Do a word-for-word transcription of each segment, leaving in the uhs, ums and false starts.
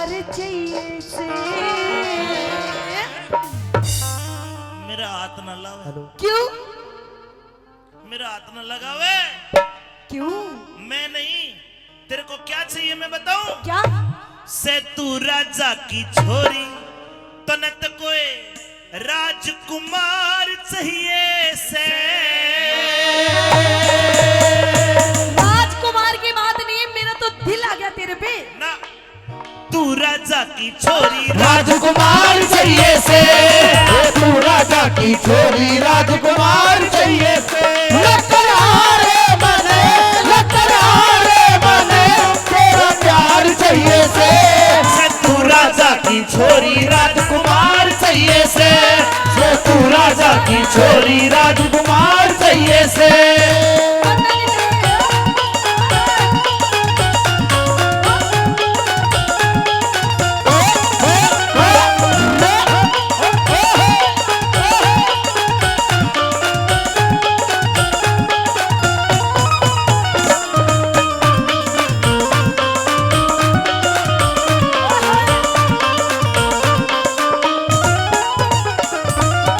चाहिए से। मेरा हाथ ना लावे। हेलो। क्यों? मेरा हाथ ना लगावे। क्यों? मैं नहीं, तेरे को क्या चाहिए मैं बताऊं? क्या? से तू राजा की छोरी, तने तो कोई राजकुमार चाहिए से। राजकुमार की बात नहीं है, मेरा तो दिल आ गया तेरे पे। ना, तू राजा की छोरी राजकुमार चाहिए से, ए, तू राजा की छोरी राजकुमार चाहिए से। लतरा रे मने, लतरा रे मने, तेरा प्यार चाहिए से। से तू राजा की छोरी राजकुमार चाहिए से, से तू राजा की छोरी राजकुमार चाहिए से।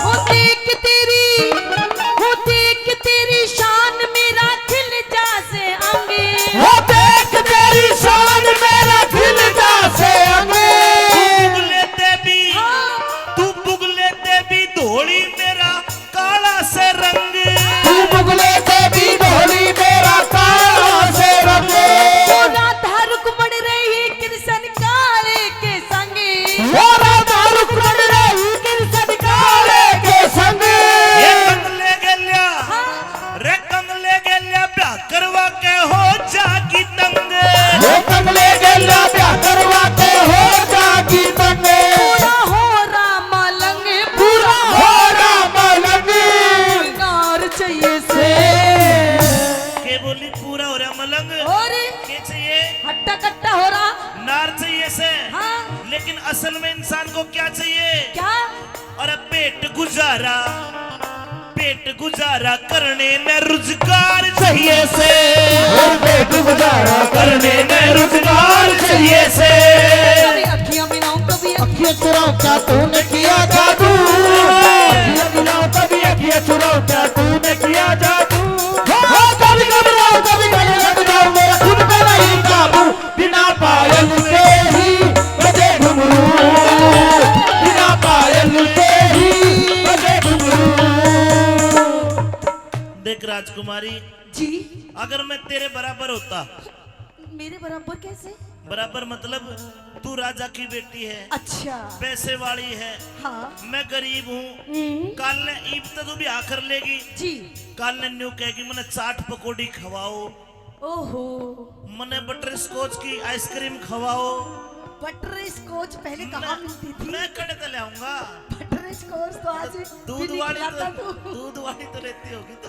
वो देख तेरी, वो देख तेरी शान मेरा खिल जा से अंग। वो देख तेरी शान मेरा खिल जा से अंग। तू बुगले ते भी, हाँ। तू बुगले ते भी धोली मेरा काला से रंग। तू बुगले ते भी धोली मेरा काला से रंग। वो राधा रुक्मण रही कृष्ण काले के संग। वो राधा रुक्मण रही कृष्ण काले के संग। ये कंगले गेल्या, हाँ। रे कंगले गेल्या ब्याह करवा के हो जागी तंग। वो कंगले गेल्या ब्याह करवा के हो जागी तंग। पूरा हो राम लंग, पूरा हो राम लंग। नार चाहिए से। के बोली पूरा हो रहा मलंग? और? के चाहिए? हट्टा कट्टा हो रहा। नार चाहिए से। हाँ। लेकिन असल में इंसान को क्या चाहिए? क्या? अरे पेट गुजारा, पेट गुजारा करने ने रुजगार चाहिए से। ओ पेट गुजारा करने ने रुजगार चाहिए से। कभी अखियां मिलाऊं, कभी अखियां चुराऊं, क्या तूने किया जादू? अखियां मिलाऊं, कभी अखियां चुराऊं, क्या तूने किया जादू? हो, कभी घबराऊं, कभी गले लग जाऊं, मेरा खुद पे नहीं काबू। बिना पायल के ही बजे घुंघरू, बिना पायल के ही बजे घुंघरू। देख राजकुमारी जी। अगर मैं तेरे बराबर होता। मेरे बराबर कैसे? बराबर मतलब तू राजा की बेटी है। अच्छा। पैसे वाली है। हाँ। मैं गरीब हूँ। हम्म। काल ने ईब तो तू ब्याह कर लेगी। जी। काल ने न्यू कहेगी, मने चाट पकौड़ी खवाओ। ओहो। मने बटर स्कॉच की आइसक्रीम खवाओ। बटर स्कॉच पहले कहाँ मैं, मिलती थी? मैं कड़े ते ले आऊंगा। बटर स्कॉच तो आज दूध भी वाली खिलाता तो, तू। दूध वाली तो लेती होगी तू।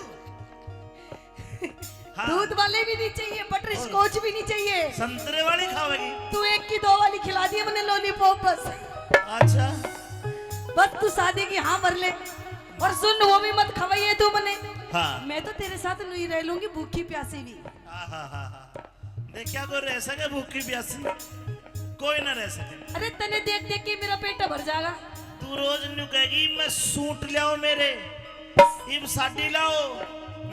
हाँ। दूध वाली भी नहीं चाहिए, बटर और स्कॉच भी नहीं चाहिए। संतरे वाली खावेगी? तू एक की दो वाली खिला दिए मने लॉलीपॉप बस। अच्छा। बस तू शादी की हाँ भर ले। और सुन, वो भी मत खवाइए तू मने। हाँ। मैं तो तेरे साथ नहीं रह लूंगी भूखी प्यासी भी। आहाहाहा। देख, क्या कोई रह सके भूखी प्यासी? कोई ना रह सके। अरे, तने देख देख के मेरा पेट भर जाएगा। तू रोज न्यू कहेगी, "मैं सूट लाओ मेरे, इब साड़ी लाओ,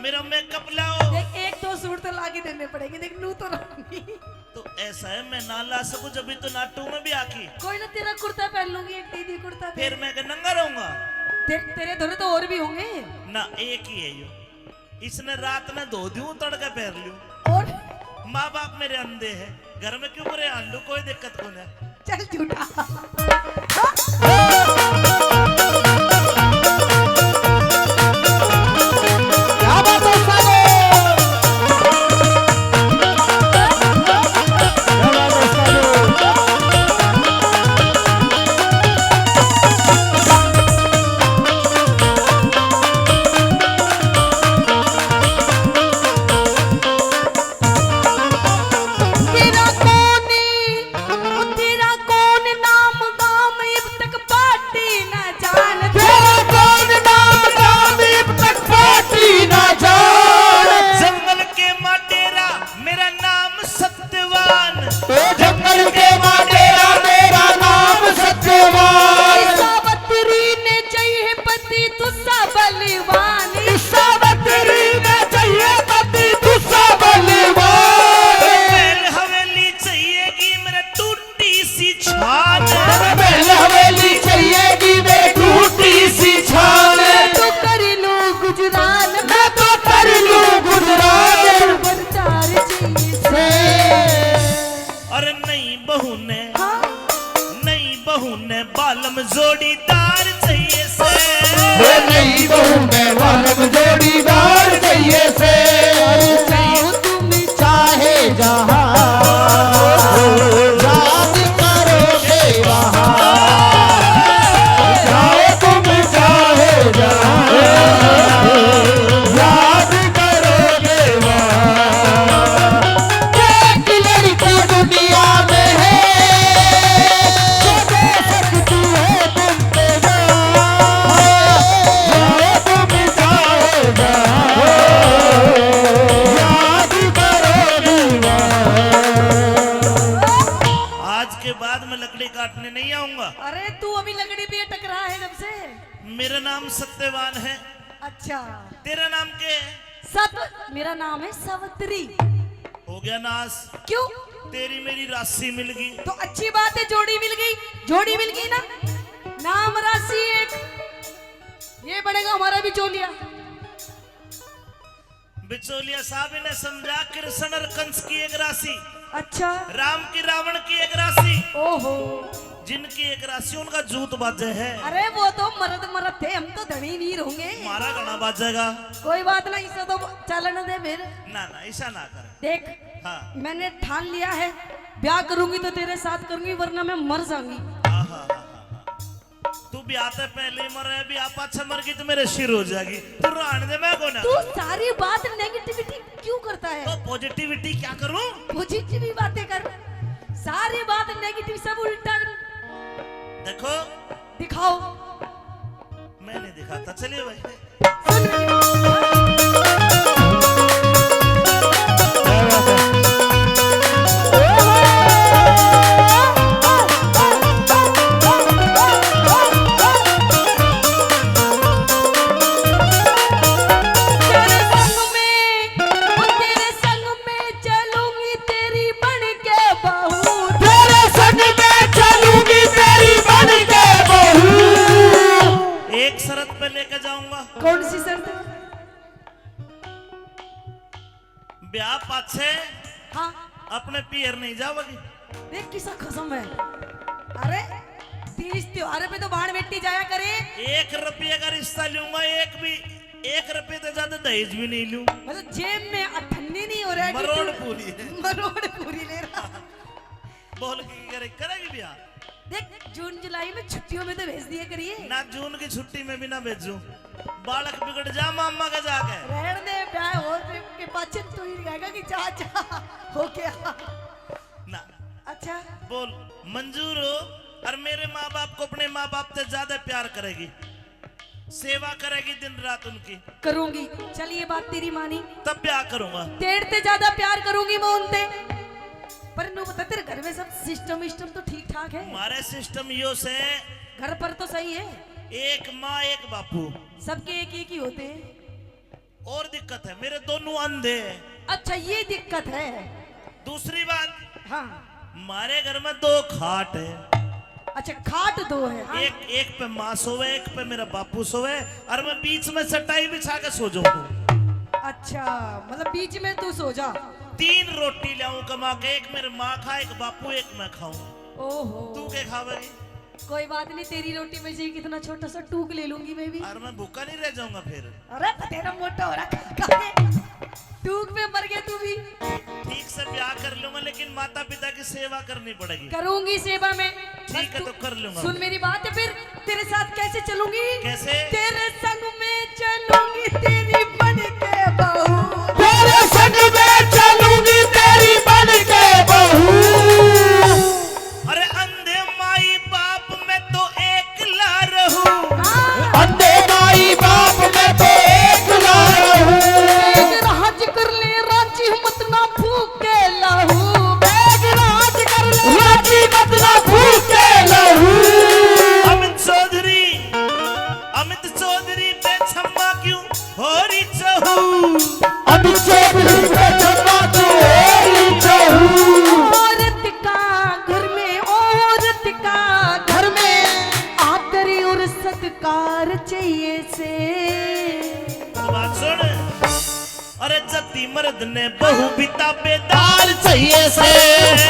मेरा मेकअप लाओ।" देख, एक दो सूट तो ला के देने पड़ेंगे। देख, नू तो रहूंगी। तो ऐसा है, मैं ना ला सकूं जब भी तो नाटू में भी आके। कोई ना, तेरा कुर्ता पहन लूंगी, एक दीदी कुर्ता फिर पहन। मैं क्या नंगा रहूंगा? देख, तेरे धोरे तो और भी होंगे। ना, एक ही है यो। इसने रात में धो दूं, तड़के पहन लूं। और? माँ बाप मेरे अंधे हैं, घर में क्यों करे आंडू, कोई दिक्कत को ना। चल झूठा। क्या बात है उस्ताद? क्या बात है उस्ताद? तेरा कौन, तेरा कौन नाम गा नई बहू ने बालम जोड़ीदार चाहिए से। वो नई बहू ने बालम जोड़ीदार चाहिए से। चाहो तुम चाहे जहां, याद करोगे वहां। चाहो तुम चाहे जहां, याद करोगे वहां। एक लड़की दुनिया में है, जो दे सकती है तुम पे जान। चाहो तुम चाहे जहां, याद करोगे वहां। आज के बाद मैं लकड़ी काटने नहीं आऊंगा। अरे, तू अभी लकड़ी पे टकरा है जब से। मेरा नाम सत्यवान है। अच्छा। तेरा नाम क्या है? सत, मेरा नाम है सावित्री। हो गया नाश। क्यों? तेरी मेरी राशि मिल गई। तो अच्छी बात है, जोड़ी मिल गई, जोड़ी मिल गई ना। नाम राशि एक, ये बनेगा हमारा बिचौलिया। बिचौलिया साहब, इन्हें समझा, कृष्ण और कंस की एक राशि, अच्छा। राम की रावण की एक राशि। ओहो। जिनकी एक राशि उनका जूत बाजे है। अरे, वो तो मर्द मर्द थे, हम तो धनी वीर होंगे। मारा घना बाजेगा। कोई बात ना, इसे तो चलन दे फिर। ना ना, ऐसा ना कर। देख, हाँ। मैंने ठान लिया है, ब्याह करूंगी तो तेरे साथ करूंगी, वरना मैं मर जाऊंगी। हाँ, हाँ, हाँ, हाँ, हाँ। तू ब्याह ते पहले ही मरे, ब्याह पाछे मर गई तो मेरे सिर हो जाएगी। तू रहने दे, मैं को ना। तू सारी बात नेगेटिविटी क्यों करता है? तो पॉजिटिविटी क्या करूं? पॉजिटिव ही बातें कर, सारी बात नेगेटिव, सब उल्टा। देखो, दिखाओ। मैं नहीं दिखाता, चलिए भाई। तेरे संग में, वो तेरे संग में चलूंगी तेरी बन के बहू। तेरे संग में चलूंगी तेरी बन के बहू। एक शर्त पे लेके जाऊंगा। कौन सी शर्त? ब्याह पाछे हाँ। अपने पियर नहीं जाओगी। देख किसा खसम है। अरे, तीज त्योहार पे तो बाण बेटी जाया करे। एक रुपये का रिश्ता लूंगा, एक भी, एक रुपये से ज्यादा दहेज भी नहीं लूं। मतलब जेब में अठन्नी नहीं हो रहा है कि मरोड़ तू पूरी है। मरोड़ पूरी ले रहा। बोल के करे, करेगी ब्याह? देख, जून जुलाई में छुट्टियों में तो भेज दिया करिए। ना, जून की छुट्टी में भी ना भेजूं। बालक बिगड़ जा मामा के जाके। रहन दे, ब्याह हो के पाछे तू ही रहेगा कि जा, जा, हो गया। ना। अच्छा। बोल, मंजूर हो? और मेरे माँ बाप को अपने माँ बाप से ज्यादा प्यार करेगी, सेवा करेगी दिन रात उनकी। करूंगी। चल, ये बात तेरी मानी। तब ब्याह करूंगा। तेरे ते ज्यादा प्यार करूंगी मैं उनते। पर नू बता, तेरे घर में सब सिस्टम विस्टम तो ठीक ठाक है? हमारे सिस्टम यो से। घर पर तो सही है। एक माँ, एक बापू। सबके एक एक ही होते हैं। और दिक्कत है, मेरे दोनों अंधे हैं। अच्छा, ये दिक्कत है। दूसरी बात, हाँ। हमारे घर में दो खाट है। अच्छा, खाट दो है, हाँ। एक, एक पे माँ सोवे, एक पे मेरा बापू सोवे, और मैं बीच में चटाई बिछा के सो जाऊँ। अच्छा, मतलब बीच में तू सो जा। तीन रोटी लाऊं कमा के, एक मेरे माँ खा, एक बापू, एक मैं खाऊं। ओहो। तू क्या खावेगी? कोई बात नहीं, तेरी रोटी में से एक इतना छोटा सा टूक ले लूंगी मैं भी। और मैं भूखा नहीं रह जाऊंगा फिर। अरे, तेरा मोटा हो रहा खा खा के। टूक में मर गया तू भी। ठीक से ब्याह कर लूंगा, लेकिन माता पिता की सेवा करनी पड़ेगी। करूंगी सेवा मैं। ठीक है, तो कर लूंगा। सुन मेरी बात, फिर तेरे साथ कैसे चलूंगी? कैसे? तेरे संग में चलूंगी तेरी बन के बहू। तेरे संग में चलूंगी तेरी बन के बहू। अरे अंधे माई बाप में तो एकला रहूं। हाँ। अंधे माई बाप में तो एकला रहूं। राज कर ले राजी मत ना फूके लहू। राज कर ले राजी मत ना फूके लहू। अमित चौधरी, अमित चौधरी बेछम्मा क्यों हो रही चहू? अमित चौधरी बेछम्मा क्यों हो रही चहू? औरत का घर में, औरत का घर में आदर और सत्कार चाहिए से। तो बात सुन। अरे जद्दी मर्द ने बहू भी ताबेदार चाहिए से।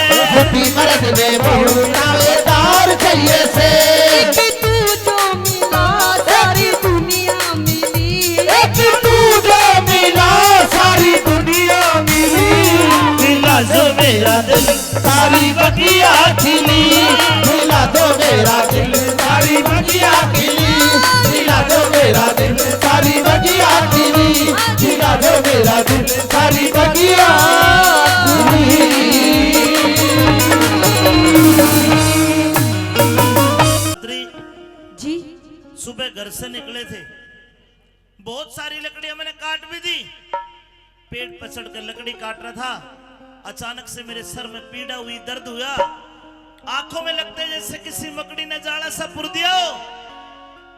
जद्दी मर्द ने बहू ताबेदार चाहिए। सारी बगिया खिली, खिला दो मेरा दिल। सारी बगिया खिली, खिला दो मेरा दिल। सारी बगिया खिली, खिला दो मेरा दिल। सारी बगिया खिली। जी। सुबह घर से निकले थे, बहुत सारी लकड़ियां मैंने काट भी दी। पेड़ पर चढ़कर लकड़ी काट रहा था, अचानक से मेरे सर में पीड़ा हुई, दर्द हुआ। आंखों में लगते जैसे किसी मकड़ी ने जाला सा पुर दिया हो।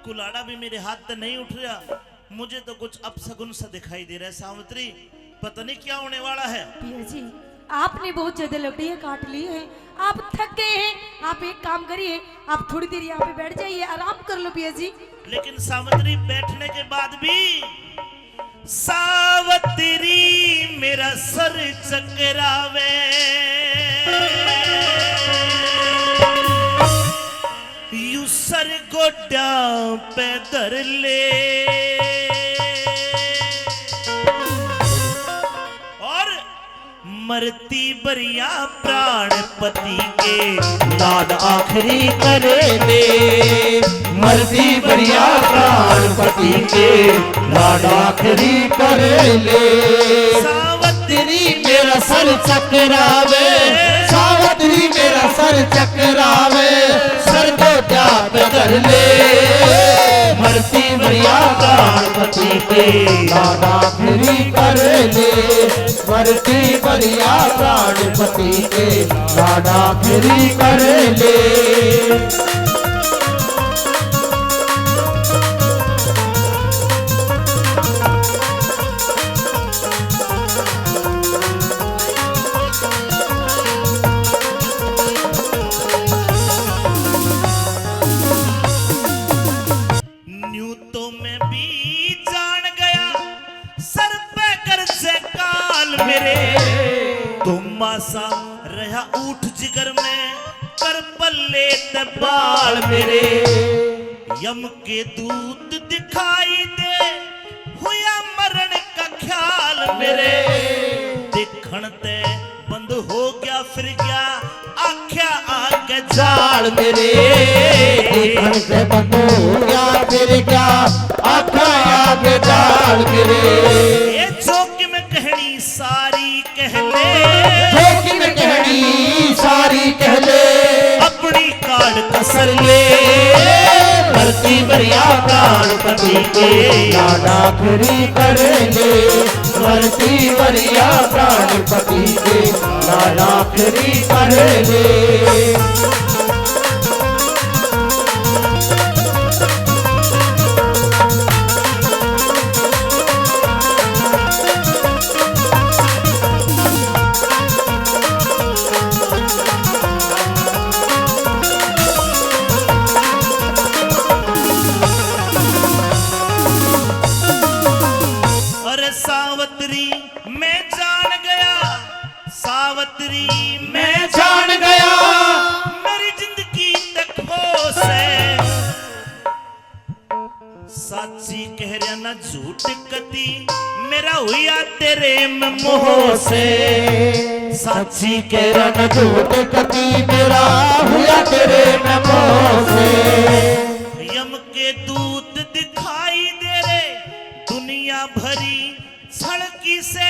कुल्हाड़ा भी मेरे हाथ से नहीं उठ रहा। मुझे तो कुछ अपशगुन सा दिखाई दे रहा है सावित्री, पता नहीं क्या होने वाला है। पिया जी, आपने बहुत ज्यादा लकड़ियां काट ली हैं, आप थक गए हैं। आप एक काम करिए, आप थोड़ी देर यहाँ पे बैठ जाइए, आराम कर लो पिया जी। लेकिन सावित्री, बैठने के बाद भी सावित्री मेरा सर चकरावे, यू सर गोड्या पे धर ले। और मरती बरिया प्राण पति के, लाड आखिरी करे ले। मरती बरिया प्राण पति के, लाड आखिरी करे ले। सावित्री मेरा सर चकरावे, सावित्री मेरा सर चकरावे, सर गोड्या पे धर ले। मरती बरिया प्राण पति के, लाड आखिरी करे ले। मरती बरिया प्राण पति के, लाड आखिरी करे ले। न्यू तो मैं भी जान गया, सर पे गरजे काल मेरे। धुम्मा सा रहा ऊठ जिगर में, कर पल्ले ते बाल मेरे। यम के दूत दिखाई दे, हुआ मरण का ख्याल मेरे। देखण ते बंद हो गया, फिर गया आख्या आगे जाल मेरे। देखण ते बंद हो गया, फिर गया आख्या आगे जाल मेरे। ये जो किम कहनी सारी कह ले, जो किम कहनी सारी कह ले, अपनी काट कसर ले। मरती बरिया प्राण पति के, लाड आखिरी करे ले। मरती बरिया प्राण पति के, लाड आखिरी करे ले। अरे सावित्री, मैं जान गया, सावित्री, मैं जान गया, मेरी जिंदगी तक खो से। साची कह रहा ना झूठ कती, मेरा हुआ तेरे में मोह से। साची कह रहा ना झूठ कती, मेरा हुआ तेरे में मोह से। यम के दूत दिखाई दे रे, दुनिया भरी छलकी से,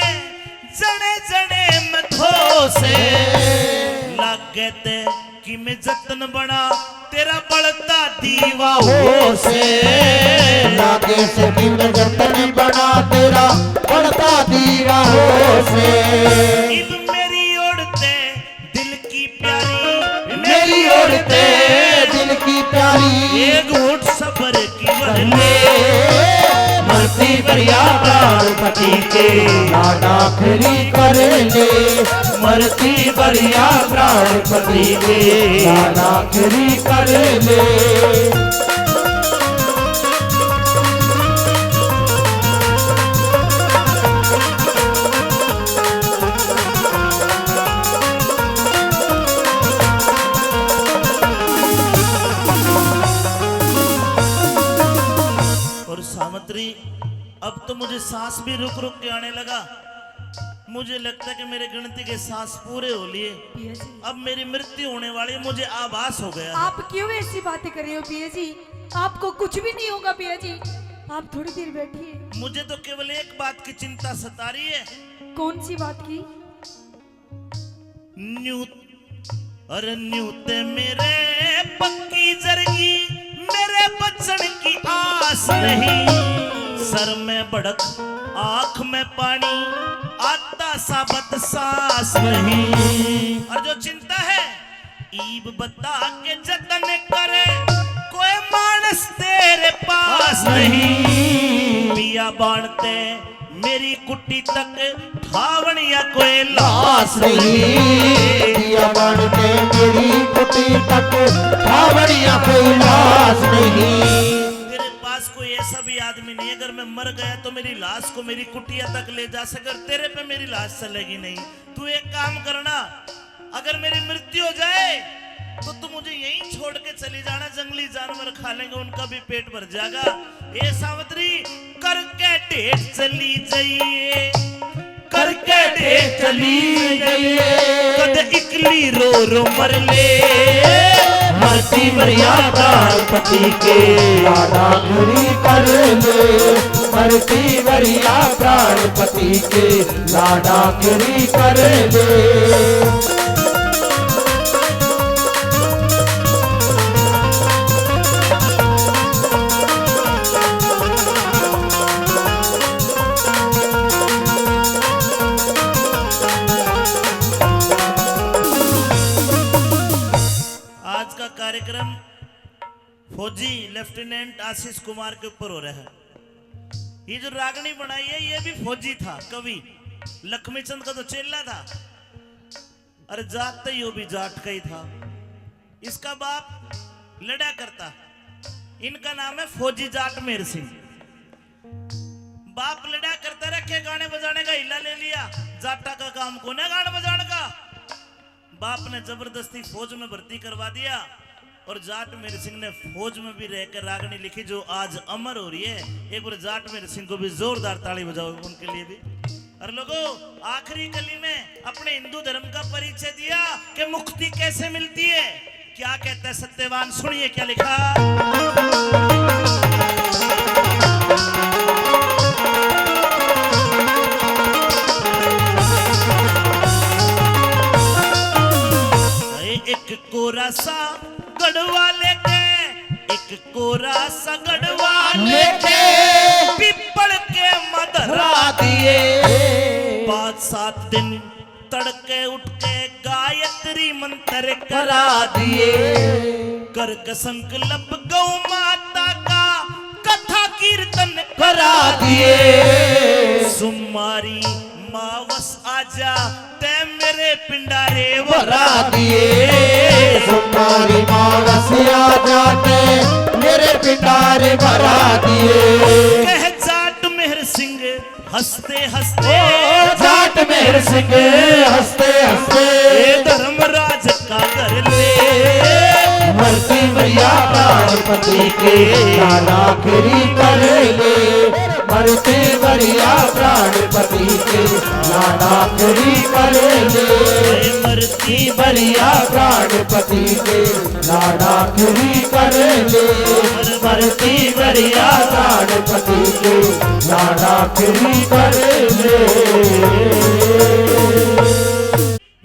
जने जने में धो से। लागे ते किम जतन बना, तेरा बलता दीवा हो से। लागे से किम जतन बना, तेरा बलता दीवा हो से। इब मेरी ओर ते दिल की प्यारी, मेरी ओर ते दिल की प्यारी, एक घूंट सबर की भर ले। मरती बरिया प्राण पति के, लाड आखिरी कर ले। मरती बरिया प्राण पति के, लाड आखिरी कर ले। और सावित्री, अब तो मुझे सांस भी रुक रुक के आने लगा। मुझे लगता है कि मेरे गिनती के सांस पूरे हो लिए। पिया जी। अब मेरी मृत्यु होने वाली है, मुझे आभास हो गया है। आप क्यों ऐसी बातें कर रहे हो पिया जी? आपको कुछ भी नहीं होगा पिया जी, आप थोड़ी देर बैठिए। मुझे तो केवल एक बात की चिंता सता रही है। कौन सी बात की? न्यू, अरे न्यू ते मेरे पक्की जरगी, मेरे बचन की आस नहीं। सर में भड़क, आंख में पानी, आता साबत सांस नहीं। और जो चिंता है, ईब बता के जतन करे, कोई मानस तेरे पास नहीं। पिया बाण ते मेरी कुटी तक ठावणिया कोई लाश नहीं। पिया बाण ते मेरी कुटी तक ठावणिया कोई लाश नहीं। तेरे पास कोई ऐसा भी आदमी नहीं, अगर मैं मर गया तो मेरी लाश को मेरी कुटिया तक ले जा सके, और तेरे पे मेरी लाश चलेगी नहीं। तू एक काम करना, अगर मेरी मृत्यु हो जाए तो तू मुझे यहीं छोड़ के चली जाना, जंगली जानवर खा लेंगे, उनका भी पेट भर जाएगा। ए सावित्री, करके ढेर चली जाइए, करके ढेर चली जाइए, कद इकली रो रो मर ले। मरती मरिया प्राण पति के लाडा खड़ी कर ले, मरती मरिया प्राण पति के लाडा खड़ी कर ले। आज का कार्यक्रम फौजी लेफ्टिनेंट आशीष कुमार के ऊपर हो रहा है। ये जो रागनी बनाई है, ये भी फौजी था, कवि लक्ष्मीचंद का तो चेला था। अरे जात तो यो भी जाट का ही था। इसका बाप लड़ा करता, इनका नाम है फौजी जाट मेहर सिंह। बाप लड़ा करता रखे, गाने बजाने का हिला ले लिया, जाटा का काम कोने गाने बजाने का। बाप ने जबरदस्ती फौज में भर्ती करवा दिया और जाट मेहर सिंह ने फौज में भी रहकर रागनी लिखी, जो आज अमर हो रही है। एक बार जाट मेहर सिंह को भी जोरदार ताली बजाओ उनके लिए भी। और लोगों, आखिरी कली में अपने हिंदू धर्म का परिचय दिया कि मुक्ति कैसे मिलती है, क्या कहता है सत्यवान, सुनिए क्या लिखा। एक कोरा सा गढ़वा लेके, एक कोरा सा गढ़वा लेके, पीपल के मधरा दिए। पाँच सात दिन तड़के उठ के गायत्री मंत्र करा दिए। कर के संकल्प गौ माता का, कथा कीर्तन करा दिए। सुमारी मावस आजा, तै मेरे पिंडारे भरा दिए। सुमारी मावस आजा, तै मेरे पिंडारे भरा दिए। कह जाट मेहर सिंह हंसते हंसते, ओ जाट मेहर सिंह हंसते हंसते, ए धर्मराज का घर ले। मरती मरिया प्राण पति के, लाडा खड़ी कर ले। मरती मरिया प्राण पति के, लाडा खड़ी कर ले। ए मरती मरिया प्राण पति के, लाडा खड़ी कर ले। मरती मरिया प्राण पति के, लाडा खड़ी कर ले।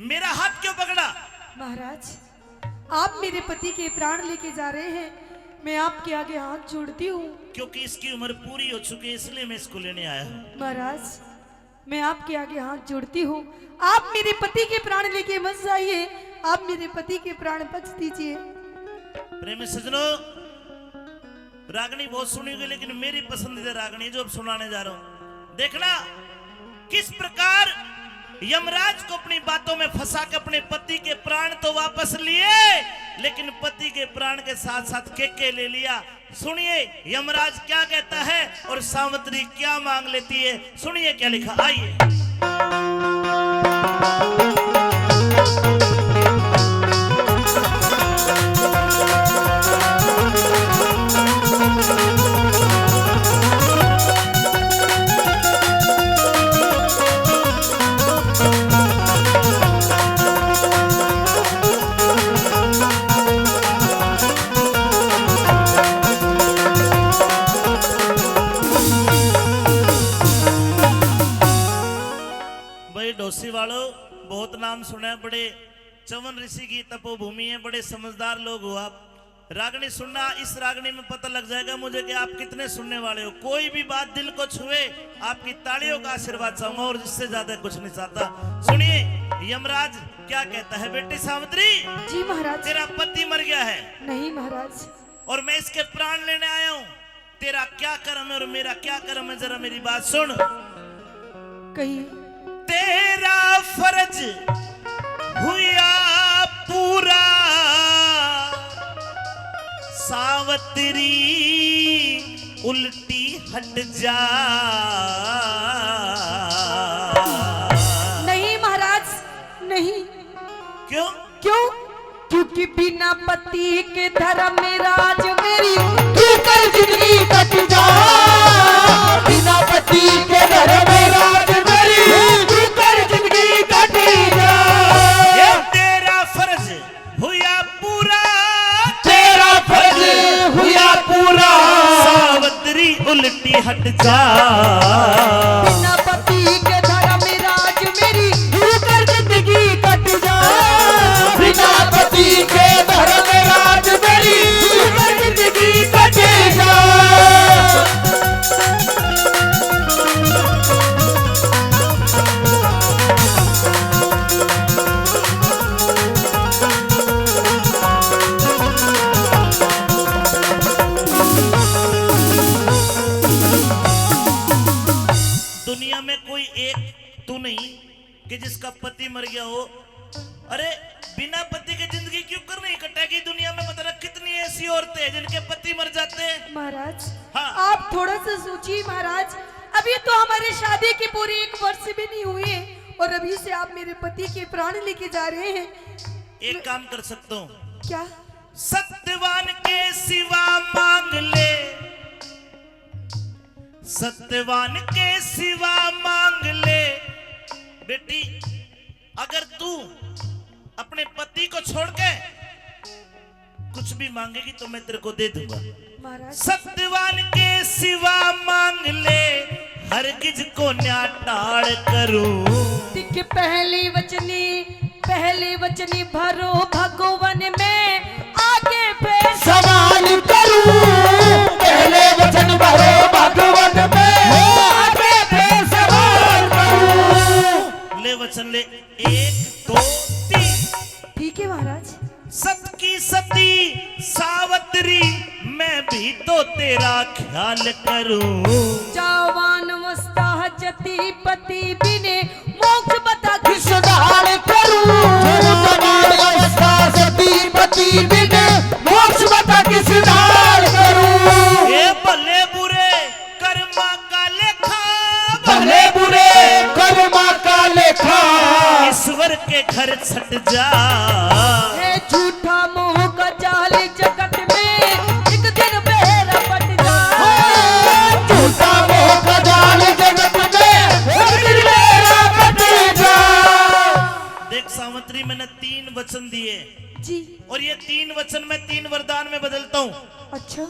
मेरा हाथ क्यों पकड़ा? महाराज, आप मेरे पति के प्राण लेके जा रहे हैं, मैं आपके आगे हाथ जोड़ती हूँ। क्योंकि इसकी उम्र पूरी हो चुकी है, इसलिए मैं इसको लेने आया हूँ। महाराज, मैं आपके आगे हाथ जोड़ती हूँ, आप मेरे पति के प्राण लेके मत जाइए, आप मेरे पति के प्राण बख्श दीजिए। प्रेमी सज्जनों, रागनी बहुत सुनी होगी, लेकिन मेरी पसंदीदा रागनी जो अब सुनाने जा रहा हूँ, देखना किस प्रकार यमराज को अपनी बातों में फंसा के अपने पति के प्राण तो वापस लिए, लेकिन पति के प्राण के साथ साथ केके ले लिया। सुनिए यमराज क्या कहता है और सावित्री क्या मांग लेती है। सुनिए क्या लिखा, आइए। नाम सुना है, बड़े च्यवन ऋषि की तपोभूमि है, बड़े समझदार लोग हो आप। रागनी सुनना, इस रागनी में पता लग जाएगा मुझे कि आप कितने सुनने वाले हो। कोई भी बात दिल को छुए, आपकी तालियों का आशीर्वाद चाहूंगा और इससे ज्यादा कुछ नहीं चाहता। सुनिए, यमराज क्या कहता है। बेटी सावित्री, जी महाराज। तेरा पति मर गया है। नहीं महाराज। और मैं इसके प्राण लेने आया हूँ। तेरा क्या कर्म है और मेरा क्या कर्म है, जरा मेरी बात सुन। कहिए। तेरा फर्ज हुआ पूरा, सावतरी उल्टी हट जा। नहीं महाराज, नहीं। क्यों? क्यों? क्योंकि बिना पति के धर्मराज मेरी तू कर जिंदगी कट जा। बिना पति के धर्मराज मेरी तू कर जिंदगी कट जा। ये तेरा फर्ज हुआ पूरा, तेरा फर्ज हुआ पूरा, सावतरी उल्टी हट जा। बिना पति के धर्मराज मेरी तू कर जिंदगी कट जा। बिना पति के धर्मराज मेरी तू कर जिंदगी कट जा। दुनिया में कोई एक तू नहीं कि जिसका पति मर गया हो। अरे, बिना पति के जिंदगी क्यों कर नहीं कटेगी दुनिया में? बता, कितनी ऐसी औरतें हैं जिनके पति मर जाते हैं। महाराज, हाँ। आप थोड़ा सा सोचिए महाराज, अभी तो हमारी शादी की पूरी एक वर्ष भी नहीं हुई है और अभी से आप मेरे पति के प्राण लेके जा रहे हैं। एक काम कर सकता हूँ। क्या? सत्यवान के सिवा मांग ले, सत्यवान के सिवा मांग ले। बेटी, अगर तू अपने पति को छोड़ के कुछ भी मांगेगी तो मैं तेरे को दे दूंगा। महाराज। सत्यवान के सिवा मांग ले, हरगिज कोन्या टाळ करूं। दिख पहली वचनी, पहली वचनी भरो भगवन में, आगे फिर सवाल करूं। पहले वचन भरो भगवन में, आगे फिर सवाल करूं। ले वचन ले, एक, दो, तीन। ठीक है महाराज। सत की सती सावतरी, मैं भी तो तेरा ख्याल करूं। जवान अवस्था जति पति बिने, मोक्ष बता किस ढाल करूं। जवान अवस्था सती पति बिने, मोक्ष बता किस ढाल करूं। ये भले बुरे कर्मा का लेखा, भले बुरे कर्मा का लेखा, ईश्वर के घर छट जा। हे झूठा मोह का जाल जगत में, एक दिन बेरा पट जा। झूठा मोह का जाल जगत में, एक दिन बेरा पट जा। देख सावित्री, मैंने तीन वचन दिए जी। और ये तीन वचन मैं तीन वरदान में बदलता हूँ। अच्छा।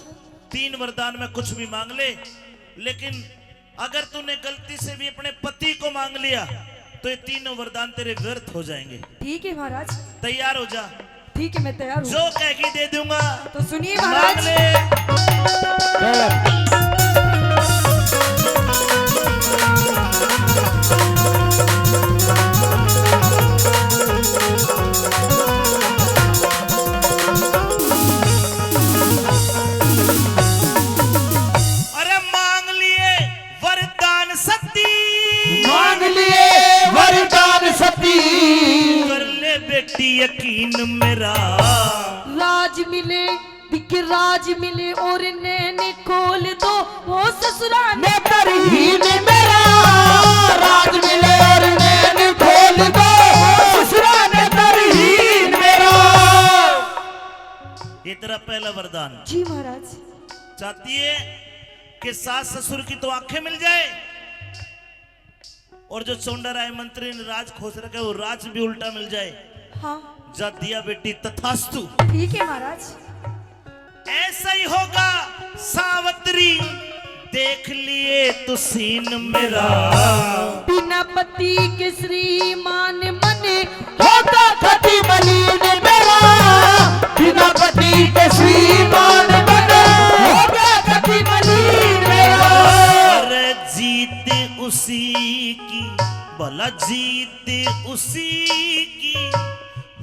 तीन वरदान में कुछ भी मांग ले, लेकिन अगर तूने गलती से भी अपने पति को मांग लिया तो ये तीनों वरदान तेरे व्यर्थ हो जाएंगे। ठीक है महाराज। तैयार हो जा। ठीक है, मैं तैयार हूँ। जो कहेगी दे दूंगा। तो सुनिए मांग महाराज। ले। अरे मांग लिए वरदान सती, मांग लिए वरदान सती, कर ले बेटी यकीन मेरा। राज मिले, दिख राज मिले और नैन खोल दो, वो ससुरा ने तरहीन मेरा। राज मिले और नैन खोल दो, ससुरा ने तरहीन मेरा। ये तेरा पहला वरदान। जी महाराज। चाहती है कि सास ससुर की तो आंखें मिल जाए और जो चौंडा राय मंत्री ने राज खोस रखा है, वो राज भी उल्टा मिल जाए। हाँ। जा दिया बेटी, तथास्तु। ठीक है महाराज। ऐसा ही होगा सावित्री, देख लिए तू सीन मेरा। बिन पति के श्रीमान मन होगा कति मलिन मेरा, बिना पति के श्रीमान मन होगा कति मलिन मेरा। अरे जीत उसी की, भला जीत उसी की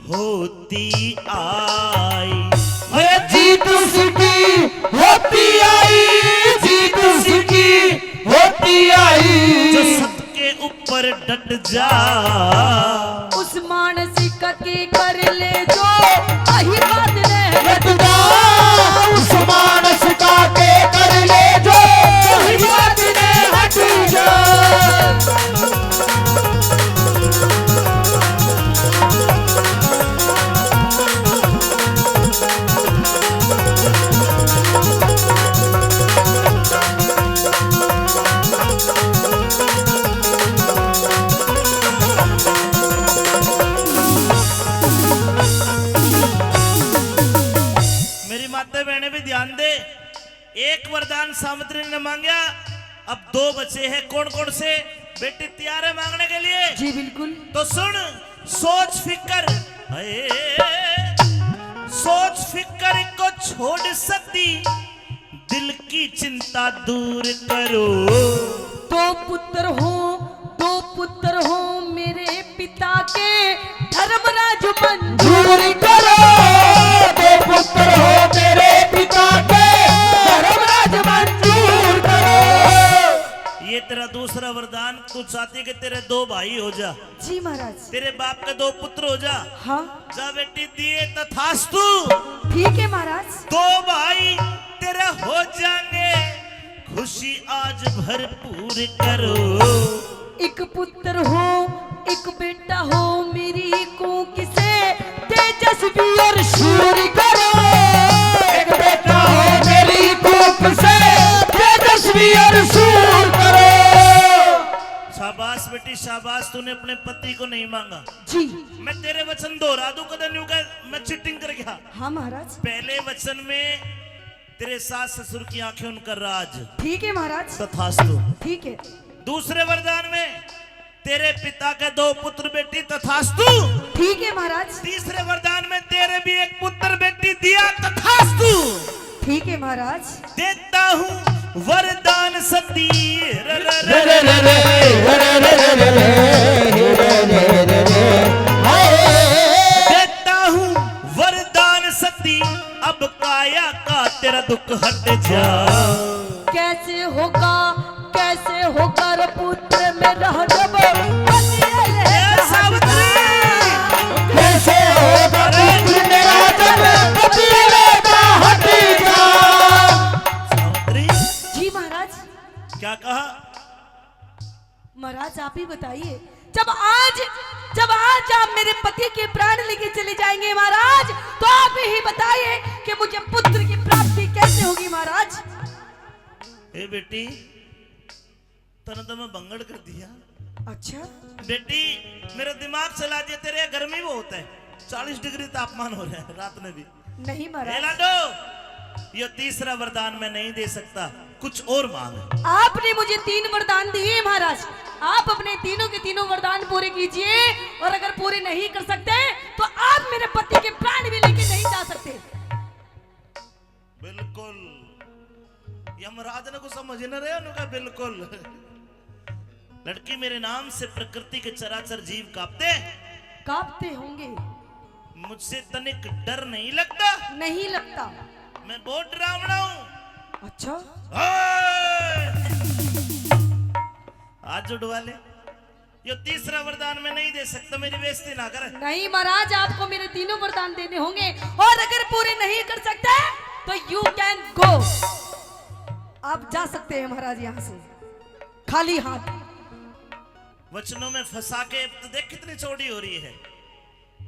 होती आई। अरे जीत उसकी होती आई, जीत उसकी होती आई। जो सत के ऊपर डट जा। उस मानस का के कर ले जो, वही बात रह हट जा। उस मानस का के कर ले जो, वही बात रह हट जा। मेरी माता बहने भी ध्यान दे, एक वरदान सावित्री ने मांगा, अब दो बचे हैं। कौन कौन से? बेटी तैयार है मांगने के लिए? जी बिल्कुल। तो सुन, सोच फिकर, हाय, सोच फिकर को छोड़ सती, दिल की चिंता दूर करो। दो पुत्र हो, दो पुत्र हो मेरे पिता के, धर्मराज मंजूर करो। दो पुत्र हो मेरे पिता के, धर्मराज मंजूर करो। ये तेरा दूसरा वरदान, तू चाहती कि तेरे दो भाई हो जा। जी महाराज। तेरे बाप के दो पुत्र हो जा। हाँ। जा बेटी, दिए तथास्तु। ठीक है महाराज। दो भाई तेरे हो जाएंगे, खुशी आज भरपूर करो। एक पुत्र हो, एक बेटा हो मेरी कूख से, तेजस्वी और शूर करो। एक बेटा हो मेरी कूख से, तेजस्वी और शूर करो। शाबाश बेटी शाबाश, तूने अपने पति को नहीं मांगा। जी। मैं तेरे वचन दोहरा दूं, कदे न्यू कह मैं चीटिंग कर गया। हाँ महाराज। पहले वचन में तेरे सास ससुर की आंखें उनका राज। ठीक है महाराज। तथास्तु। ठीक है। दूसरे वरदान में तेरे पिता के दो पुत्र बेटी। तथास्तु। ठीक है महाराज। तीसरे वरदान में तेरे भी एक पुत्र बेटी दिया। तथास्तु। ठीक है महाराज। देता हूँ वरदान सती। रे, रे, रे, रे, रे, रे, रे, रे, रे, रे, रे, रे, रे, रे, रे, रे, रे, रे, रे। हाय। देता हूँ वरदान सती, अब काया का तेरा दुख हट जा। कैसे होगा, कैसे होगा रे पुत्र मेरा जब पति ये सावित्री। कैसे होगा पुत्र मेरा जब पति ये हट जा। सावित्री। जी महाराज। क्या कहा? महाराज, आप ही बताइए, जब आज, जब आज आप मेरे पति के प्राण लेके चले जाएंगे महाराज, तो आप ही बताइए कि मुझे पुत्र की प्राप्ति कैसे होगी महाराज? ए बेटी, तने तो मैं बंगड़ कर दिया। अच्छा। बेटी, मेरा दिमाग चला दिया, तेरे यहाँ गर्मी बहुत है, चालीस डिग्री तापमान हो रहा है रात में भी। नहीं महाराज। ए लाडो, यो तीसरा वरदान मैं नहीं दे सकता, कुछ और मांग। आपने मुझे तीन वरदान दिए महाराज, आप अपने तीनों के तीनों वरदान पूरे कीजिए, और अगर पूरे नहीं कर सकते तो आप मेरे पति के प्राण भी लेके नहीं जा सकते। बिल्कुल। यमराज ने कुछ समझ न रहे, उन्होंने कहा, "बिल्कुल।" लड़की, मेरे नाम से प्रकृति के चराचर जीव कांपते हैं। कांपते होंगे। मुझसे तनिक डर नहीं लगता। नहीं लगता। मैं बहुत डरावना हूँ। अच्छा। हाय! हाथ उठवा ले। यो तीसरा वरदान मैं नहीं दे सकता, मेरी बेइज्जती ना कर। नहीं महाराज, आपको मेरे तीनों वरदान देने होंगे, और अगर पूरे नहीं कर सकते तो you can go, आप जा सकते हैं महाराज यहाँ से खाली हाथ। वचनों में फंसा के, अब तो देख कितनी चौड़ी हो रही है।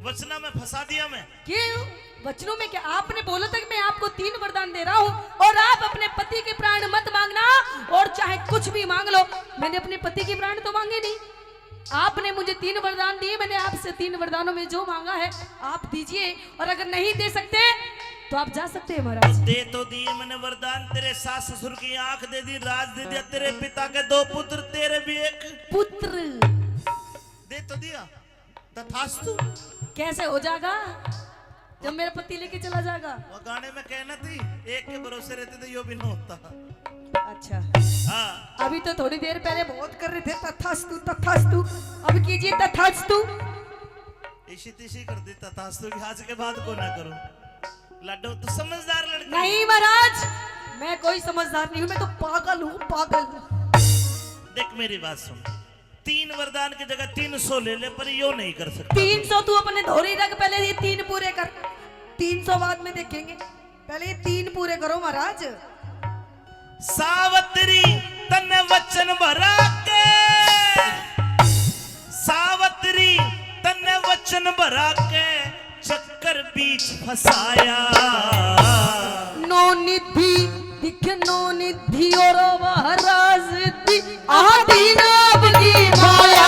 वचनों में फंसा दिया मैं। क्यों? वचनों में क्या? आपने बोला था कि मैं आपको तीन वरदान दे रहा हूँ और आप अपने पति के प्राण मत मांगना, और चाहे कुछ भी मांग लो। मैंने अपने पति के प्राण तो मांगे नहीं। आपने मुझे तीन वरदान दिए, मैंने आपसे तीन वरदानों में जो मांगा है आप दीजिए, और अगर नहीं दे सकते तो आप जा सकते हैं महाराज। दे तो दिए मैंने वरदान, तेरे सास ससुर की आंख दे दी, राज दे दिया, तेरे पिता के दो पुत्र, तेरे भी एक पुत्र। दे तो दिया। तथास्तु। कैसे हो जाएगा जब मेरा पति लेके चला जाएगा? वो गाने में कहना थी, एक के भरोसे रहते तो यो भी ना होता। अच्छा। हाँ। अभी तो थोड़ी देर पहले बहुत कर रहे थे तथास्तु, तथास्तु। अब कीजिए तथास्तु। इसी तिसी कर दी तथास्तु की, आज के बाद को ना करो। लाडो, तू समझदार लड़की। नहीं महाराज, मैं कोई समझदार नहीं हूँ, मैं तो पागल हूँ, पागल। देख, मेरी बात सुन, तीन वरदान की जगह तीन सौ ले ले, पर यो नहीं कर सकता। तीन सौ तू अपने धोरी रख, पहले ये तीन पूरे कर, तीन सौ बाद में देखेंगे, पहले ये तीन पूरे करो महाराज। सावत्री, तन्ने वचन भरा के, सावत्री, तन्ने वचन भरा के चक्कर बीच फंसाया। नौ निधि दिख, नौ निधि और महाराज दी आदि नाम की माया।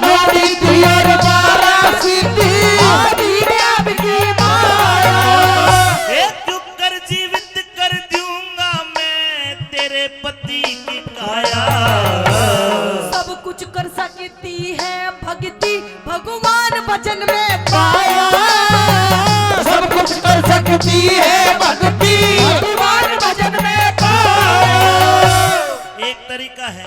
नौ निधि और महाराज दी आदि नाम की माया। ए, क्यों कर जीवित कर दूंगा मैं तेरे पति की काया। सब कुछ कर सकती है भक्ति, भगवान भजन में पाया। सब कुछ कर सकती है भक्ति, भगवान भजन में पाया। एक तरीका है,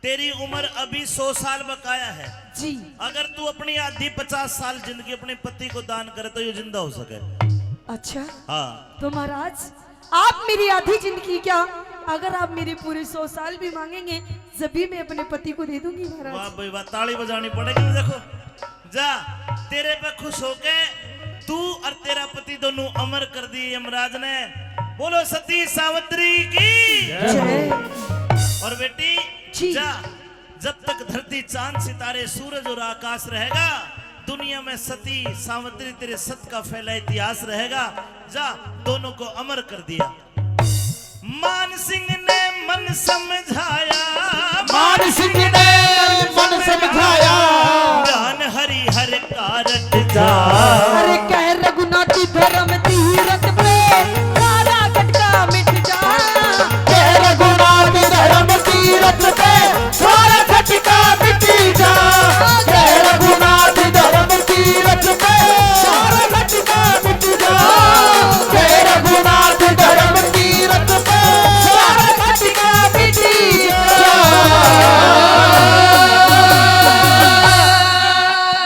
तेरी उम्र अभी सौ साल बकाया है जी। अगर तू अपनी आधी पचास साल जिंदगी अपने पति को दान करे तो ये जिंदा हो सके। अच्छा। हाँ। तो महाराज, आप मेरी आधी जिंदगी क्या, अगर आप मेरे पूरे सौ साल भी मांगेंगे, जब भी मैं अपने पति को दे दूंगी महाराज। वाह भाई वाह, ताली बजानी पड़ेगी। देखो, जा, तेरे पे खुश होके तू और तेरा पति दोनों अमर कर दिए यमराज ने। बोलो सती सावित्री की जय। और बेटी, जी। जा, जब तक धरती, चांद, सितारे, सूरज और आकाश रहेगा, दुनिया में सती सावित्री तेरे सत का फैला इतिहास रहेगा। जा, दोनों को अमर कर दिया। मान सिंह ने मन समझाया, मान सिंह ने मन समझाया। ज्ञान हरि हर कारट जा।